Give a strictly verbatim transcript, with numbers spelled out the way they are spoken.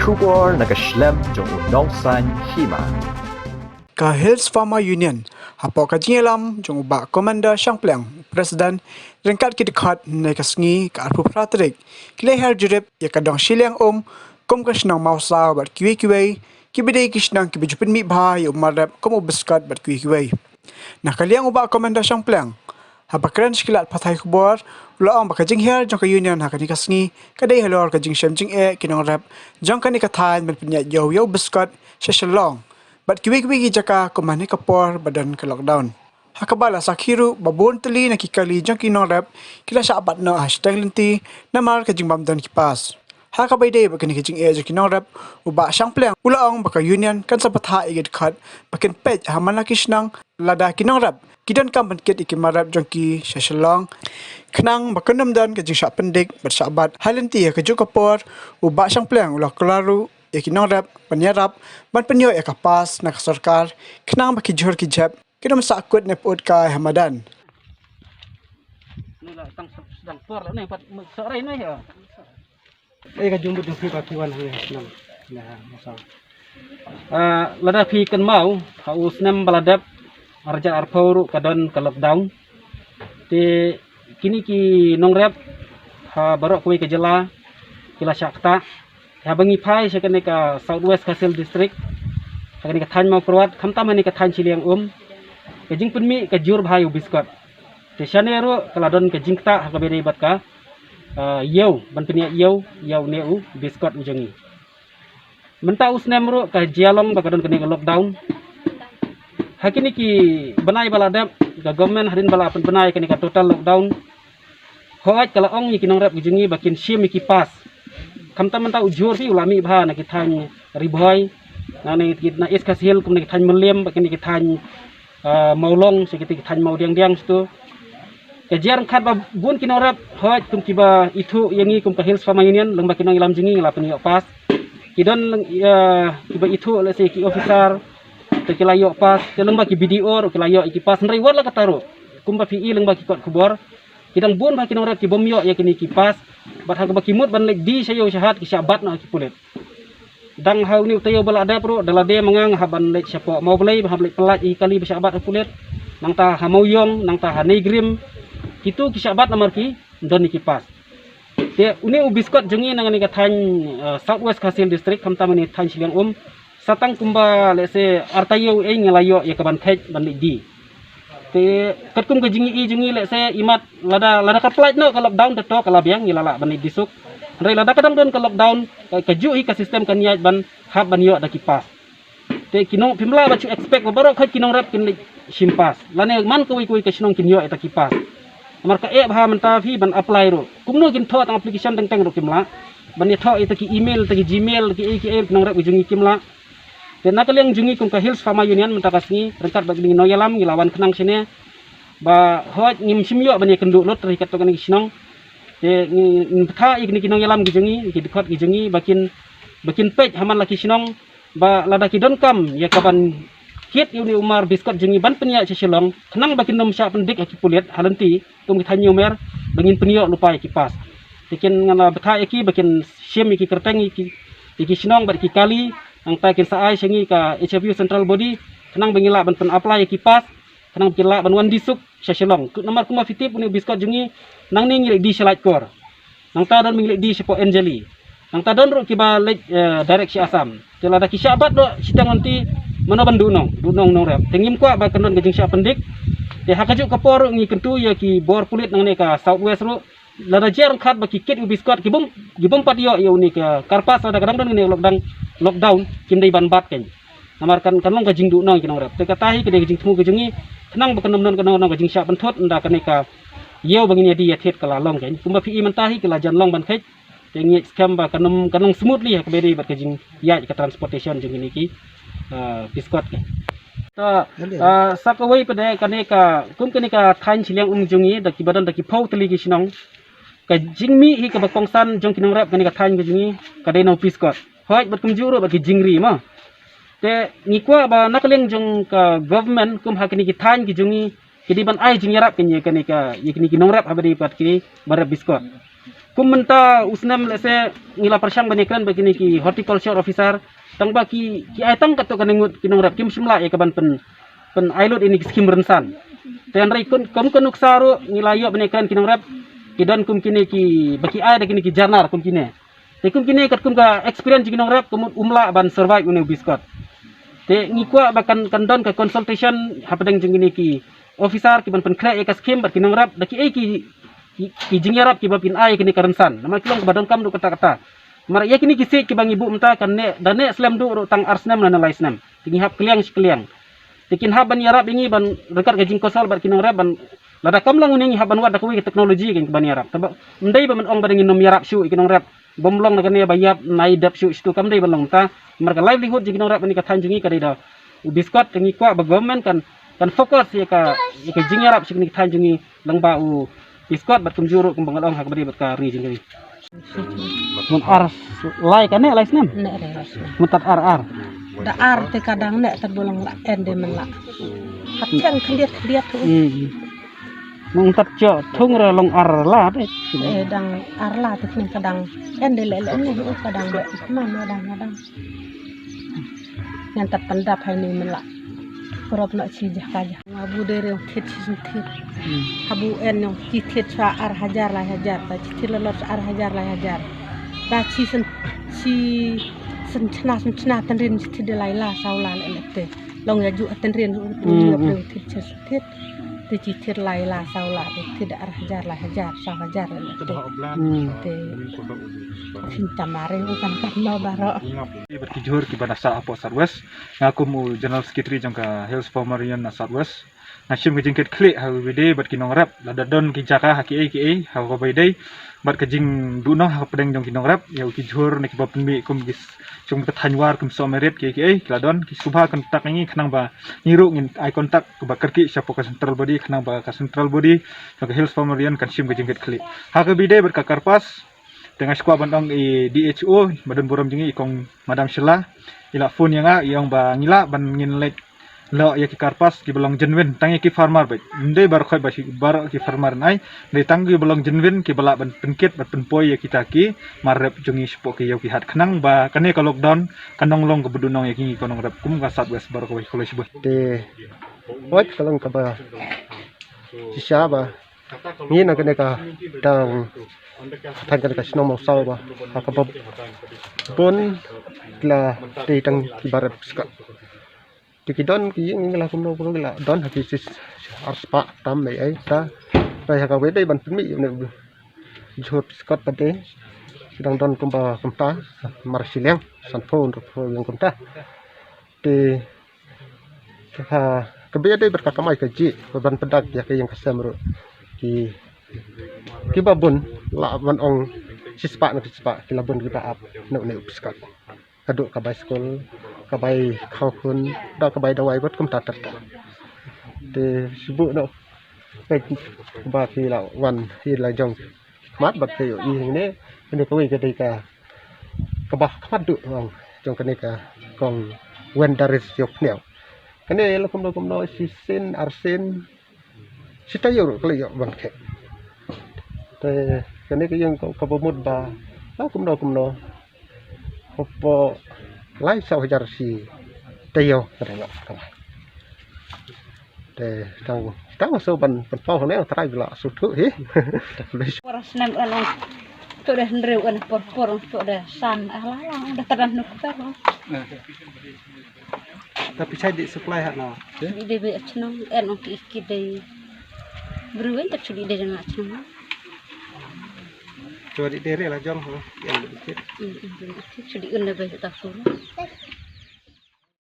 Khubor na ka shlem jong u nongsan hima. Ka Hills Farmer Union, hapoh ka jingïalam jong u Bah Commander Shangpliang, President, ryngkat ki dkhot, hynne ka sngi ka arphew phra tarik ki la hiar jurip ïa ka dong shiliang um kum ka shnong Mawsaw bad kiwei kiwei kiba dei ki shnong kiba ju pynmih bha ïa u marep kum u biskot bad kiwei kiwei. Na ka liang u Bah Commander Shangpliang, haba kren sha ki lad pathai khubor, u la ong ba ka jinghiar jong ka Union ha kane ka sngi ka dei halor ka jingshem jingeh ki nongrep jong kane ka thaiñ ban pynïaid ïew ïa u biskot sha Shillong bad kiwei kiwei ki jaka kum ha kane ka por ba don ka lockdown. Ha kaba la sakhi ruh ba bun tylli na ki kali jong ki nongrep ki la shah bat noh ha shiteng lynti namar ka jingbym don ki pass. Ha kaba ïadei bad kane ka jingeh jong ki nongrep, u Bah Shangpliang u la ong ba ka Union kan sa bthah ïa ki dkhot ba kin peit ha man la ki shnong lada ki nongrep ki donkam ban kit ïa ki marep jong ki sha Shillong, khnang ba kan ym don ka jingshah pyndik bad shah bat. Ha lynti ha kajuh ka por, u Bah Shangpliang u la kular ruh ïa ki nongrep ban ïarap ban pynïoh ïa ka pass na ka sorkar, khnang ba ki jhur ki jhep kin ym sah kut ne pyut kai ha madan. Ni la tang sdang por la ni pat, sa rai ni ha. Eh, ka jumut jong phi ba phi wan hangne snem. Na, masa. Ah, lada phi kynmaw, ha u snem ba la dep, arhajar arphew ruh ka don ka lockdown. Te kine ki nongrep ha baroh kawei ka jylla ki la shah ktah. Haba ngi phai sha kane ka South West Khasi Hills District, ha kane ka thaiñ Mawkyrwat, khamtam ha kane ka thaiñ Shiliang Um, ka jingpynmih ka jur bha ïa u biskot. Te shane ruh ka la don ka jingktah ha kaba ïadei bad ka, ah, ïew, ban pynïaid ïew ïa une u biskot u jong ngi. Mynta u snem ruh ka jia long ba ka don kane ka lockdown. Ha kine ki bnai ba la dep, ka government hadien ba la pynbna ïa kane ka total lockdown, hooid ka la ong ïa ki nongrep ki jong ngi ba kin shim ïa ki pass. Khamtam mynta u jhur phi u la mih bha na ki thaiñ Ri Bhoi, na ne ki na East Khasi Hills, kum na ki thaiñ Mylliem, bad kine ki thaiñ, ah, Mawlong, sha kine ki thaiñ Mawdiangdiang shatu. Ka jia ryngkat ba bun ki nongrep, hooid kum kiba ithuh ïa ngi kum ka Hills Farmer Union, lyngba ki nongïalam jong ngi ngi la pynïoh pass. Ki don lyng, ah, kiba ithuh, let's say, ki officer, te ki la ïoh pass, te lyngba ki B D O ruh ki la ïoh ïa ki pass, hynrei wat la katta ruh, kumba phi i lyngba ki kot khubor, ki dang bun bha ki nongrep ki bym ïoh ïa kine ki pass, bad ha kaba ki mut ban leit die sha ïew sha hat ki shah bat noh ha ki pulit. Dang ha une u taïew ba la dep ruh, da lade ma nga nga hap ban leit shapoh Mawblei, hap leit pyllait ïa ki kali ba shah bat ha pulit. Nangta ha Mawiong, nangta ha Neigrim, kito ki shah bat namar kim don ïa ki pass. Te une u biskot jong ngi na kane ka thaiñ, eh, South West Khasi Hills District, khamtam ha kane ka thaiñ Shiliang Um, sa tang kumba, let's say, ar taïew ei ngi la ïoh ïa ka ban theh ban leit die. Te katkum ka jingïohi jong ngi, let's say, imat lada, lada ka pynlait noh ka lockdown te to ka la biang, ngi la lah ban leit die suk. Hynrei lada ka dang don ka lockdown, ka, kajuh hi ka system kan ïaid ban hap ban ïoh da ki pass. Te ki nong, phim lah ban shu expect ba baroh khoit ki nongrep kin leit shim pass, lane man kawei kawei ka shnong kin ïoh ïa ta ki pass. Namar ka eh bha mynta phi ban apply ruh, kumno kin thoh tang application teng teng ruh kim lah. Ban ïathoh ïa ta ki email, ta ki Gmail, ta ki ei ki ei, ki nongrep ki jong ngi kim lah. Te na ka liang jong ngi kum ka Hills Farmer Union mynta ka sngi, ryngkat bad kine ki nongïalam, ngi la wan khnang shane ba hooid ngim shym ïoh ban ïakynduh lut, hynrei katto katne ki shnong, te ngi, ngi bthah ïa kine ki nongïalam ki jong ngi, ki dkhot ki jong ngi, ba kin, ba kin peit ha man la ki shnong, ba lada ki donkam ïa ka ban kit ïa une u mar biskot jong ngi ban pynïaid sha Shillong, khnang ba kin ym shah pyndik ha ki pulit ha lynti, kum ki thaiñ Niumer, ba ngin pynïoh lypa ïa ki pass. Te kin, nga la bthah ïa ki ba kin shim ïa ki kyrteng ïa ki, ïa ki shnong bad ki kali, nangta kin sa ai sha ngi ka H F U Central Body, khnang ba ngin lah ban pyn-apply ïa ki pass, khnang ba kin lah ban wan die suk sha Shillong. Namar kumba phi tip une u biskot jong ngi, nangne ngi leit die sha Laitkor, nangta don ba ngi leit die shapoh Anjali, nangta don ruh kiba leit, eh, direct sha Assam. Te lada ki shah bat ruh shiteng lynti, mano ban duh nong, duh nong nongrep. Te ngim kwah ba kan don ka jingshah pyndik. Te ha kajuh ka por ruh ngi kyntu ïa ki bor pulit nangne ka South West ruh, lada jia ryngkat ba ki kit u biskot, ki bym, ki bym pat ïoh ïa une ka, ka pass, lada ka dang don kane ka lockdown, lockdown, kim dei ban bat kein. Namar kan, kan long ka jingduh nong ïa ki nongrep. Te kata hi ka dei ka jingthmu ka jong ngi, khnang ba kan ym don, kan ym don ka jingshah pynthut, ynda kane ka ïew ba ngin ïa die ïa thied ka la long kein. Kumba phi i mynta hi ka la jan long ban kheit. Te ngi skhem ba kan ym, kan long smoothly ha kaba ïadei bad ka jingïaid ka transportation jong kine ki, ah, biskot ki. To, ah, sa kawei pat de kane ka, kum kane ka thaiñ Shiliang Um jong ngi, da kiba don da ki phew tylli ki shnong. Ka jingmih hi kaba kongsan jong ki nongrep kane ka thaiñ ka jong ngi, ka dei na u biskot. Hooid bad kumjuh ruh bad ki jingri mo. Te ngi kwah ba na ka liang jong ka government kum ha kine ki thaiñ ki jong ngi, ki dei ban ai jingïarap kane, kane ka, ïa kine ki nongrep haba ïadei bad kine ban rep biskot. Kum mynta u snem lehse ngi la pyrshang ban ïakren bad kine ki horticulture officer, tang ba ki, ki ai tang katto katne ngut ki nongrep, kim shym lah ïa ka ban pyn, pyn ai lut ïa kine ki skim rynsan. Te hynrei kum, kum ka nuksa ruh ngi la ïoh ban ïakren ki nongrep, ki don kum kine ki, ba ki ai da kine ki janar kum kine. Te kum kine katkum ka experience jong ki nongrep, kum um lah ban survive une u biskot. Te ngi kwah ba kan, kan don ka consultation hapdeng jong kine ki officer ki ban pynkhreh ïa ka skim bad ki nongrep da kiei ki, ki, ki jingïarap kiba phin ai ïa kine ka rynsan. Namar ki long kaba donkam duh katta katta. Namar ïa kine ki siej kiba ngi buh mynta kan neh, da neh slem duh ruh tang ar snem lane lai snem. Te ngi hap kylliang shi kylliang. Te kin hap ban ïarap ïa ngi ban ryngkat ka jingkounsol bad ki nongrep ban, lada kam long une ngi hap ban wad da kawei ka technology kan ban ïarap. Te ba, ym dei ba men ong ba dang ngin ym ïarap shuh ïa ki nongrep. Bym long na kane ba ïap nai dep shuh shuh, kam dei ban long ta. Namar ka livelihood jong ki nongrep ha kane ka thaiñ jong ngi ka dei da u biskot, te ngi kwah ba government kan, kan focus ïa ka, ïa ka jingïarap sha kane ka thaiñ jong ngi lyngba u biskot bad kumjuh ruh kumba nga la ong ha kaba ïadei bad ka ri jong ngi. Mun ar lai ka neh lai snem. Neh lai snem. Mun tat ar ar. Da ar te ka dang neh, tat ba long la en de men la. Hap chang khyndiat khyndiat tu. Hmm. Mun tat cho thung ra long ar la de. Eh, dang ar la te khnang ka dang en de le le ne ka dang be. Ma ma dang ma dang. Ngan tat pyndap hai ni men la. Krop noh chi jah ka jah. Nga bu de reng thied chi syn thied. Hmm. Habu en nong chi thied sa ar hajar lai hajar, ba chi thied la lot sa ar hajar lai hajar. Ba chi syn, chi syn chna, syn chna tynrin chi thied de lai la saw la le le te. Long ïa ju tynrin u Hmm, ïa hmm. Breu thied chi syn thied. Te chi thied lai la saw la te thied ar hajar lai hajar, saw hajar le le te. Hmm. Te phin tamare u kan kan no baro. Bad ki jhur kiba na sah hapoh South West. Nga kum u General Secretary jong ka Hills Farmer Union na South West, nga shim ka jingkit khlieh ha kaba ïadei bad ki nongrep, lada don ki jaka ha kiei kiei ha kaba ïadei bad ka jingduhnong ha ka pdeng jong ki nongrep, ïa ki jhur ne kiba pynmih kum ki s-, jong ka thaiñ War kum Sohmairit kiei kiei, ki la don, ki sngewbha contact ïa ngi khnang ba ngi ruh ngin ai contact kaba kyrkieh shapoh ka central body khnang ba ka central body jong ka Hills Farmer Union kan shim ka jingkit khlieh. Ha kaba ïadei bad ka kyrpad, te nga sngewbha ban ong i D H O ba don burom jong ngi, i Kong Madam Shylla, i la phone ïa nga, i ong ba ngi lah ban ngin leit noh ïa ki kyrpad kiba long genuine tang ïa ki farmer beit. Ym dei baroh khoit ba shi, baroh ki farmer nai, dei tang kiba long genuine kiba lah ban pynkit bad pynpoi ïa kita ki mar rep jong ngi shapoh ki ïew ki hat khnang ba kane ka lockdown kan ym long kaba duhnong ïa ki ngi ki nongrep kum ka South West baroh kawei. Khublei shibun. Te wat ka long kaba shisha ba ngi na kane ka tang, tang kane ka shnong Mawsaw ba ha kaba bun ki la dei tang kiba rep biskot. Te ki don ki ïing la kumno kumno ki la don ha ki shi ar spah tam ei ei ta. Trai ha kaba dei ban pynmih ne u jhur biskot pat te ki dang don kumba kumta, mar shiliang sanphew hynriewphew ïing kumta. Te ha kaba ïadei bad ka kamai kajih ban pyndak ïa ka ïing ka sem ruh, ki, kiba bun lah ban ong shispah na shispah ki la bun kiba ap na une u biskot. Haduh ka bai skul, ka bai khaw khun, da ka bai dawai bad kumta ter ter. Te shu buh noh peit ba ki la wan hi la jong khmat bad ka ïohi hangne, hangne kawei ka dei ka kaba khmat duh ong jong kane ka Kong Wendaris Ïewphniaw. Kane la kumno kumno shisien arsien shi taïew ruh ka la ïoh ban khet. Te kane ka ïing ka, kaba mut ba la kumno kumno hapoh lai saw hajar shi taïew ka dang ïoh ka bai. Te tang, tang shu ban pynpaw hangne, Trai ba la sngewthuh hi. Por snem wan ong to de hynriew wan por por ong to de san ah la la ong da tadan nuk per ong. Ta phi shait dei supply ha no? Dei dei be chnong en ong ki ki dei. Brewing ta chuli dei na chnong. To dei dei re la jong ho. En dei kit. Chuli un dei be ta sur.